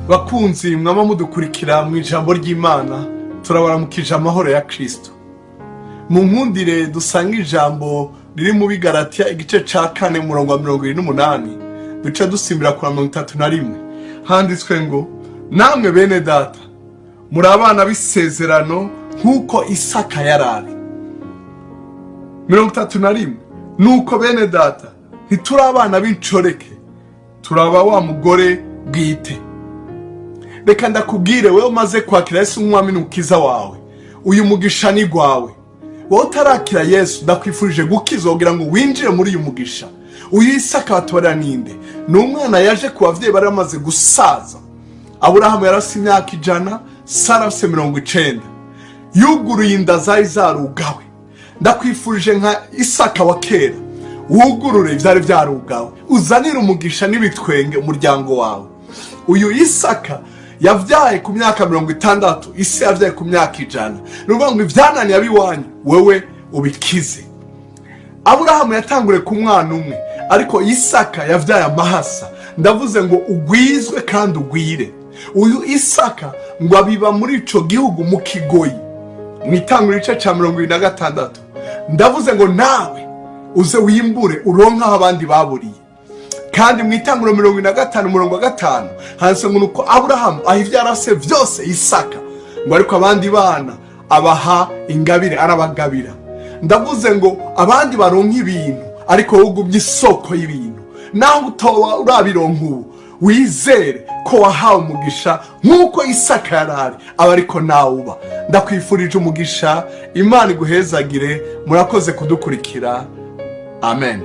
Bakunzi mwama mudukurikira mu ijambo ry'Imana, turabaramukije amahoro ya Kristo. Mu nkundire dusanga ijambo riri mu Bigaratiya igice ca 4, umurongo wa 28, duca dusimbira kuri 31. Handitswe ngo: "Namwe bene data, muri abana b'isezerano nk'uko Isaka yarari." 31: "Nuko bene data, ntituri abana b'incoreke, turaba wa mugore bwite." Reka ndakubwire, wewe umaze kwakira Yesu nk'umwami n'umukiza wawe, uyu mugisha ni gwawe. Wowe utarakira Yesu, ndakwifurije gukizwa kugira ngo winjire muri uyu mugisha. Uyu Isaka batubarira ninde? Ni umwana yaje ku bavyeyi bari bamaze gusaza. Aburahamu yarafise imyaka 100, Sara afise 90. Yuguruye inda zari zarugawe. Ndakwifurije nka Isaka wa kera, wugurure ivyari vyarugawe, uzanire umugisha n'ibitwenge umuryango wawe. Uyu Isaka yavyaye ku myaka 60, isi yavyaye ku myaka 100. Ni ukuvuga ngo ivyananiye ab'iwanyu, wewe ubikize. Aburahamu yatanguriye ku mwana umwe, ariko Isaka yavyaye amahasa. Ndavuze ngo ugwizwe kandi ugwire. Uyu Isaka ngo abiba muri ico gihugu mu kigoyi, mu itangura igice ca 76. Ndavuze ngo nawe uze wimbure, uronke aho abandi baburiye. Kandi mu itanguro 75 umurongo wa 5 handitse ngo: "Nuko Aburahamu aha ivyo yarafise vyose Isaka," ngo ariko abandi bana abaha ingabire, arabagabira. Ndavuze ngo abandi baronka ibintu, ariko wowe ugumye isoko y'ibintu. Naho utoba urabironka ubu, wizere ko wahawe umugisha nk'uko Isaka yarari aba, ariko nawe uba. Ndakwifurije umugisha, Imana iguhezagire. Murakoze kudukurikira. Amen.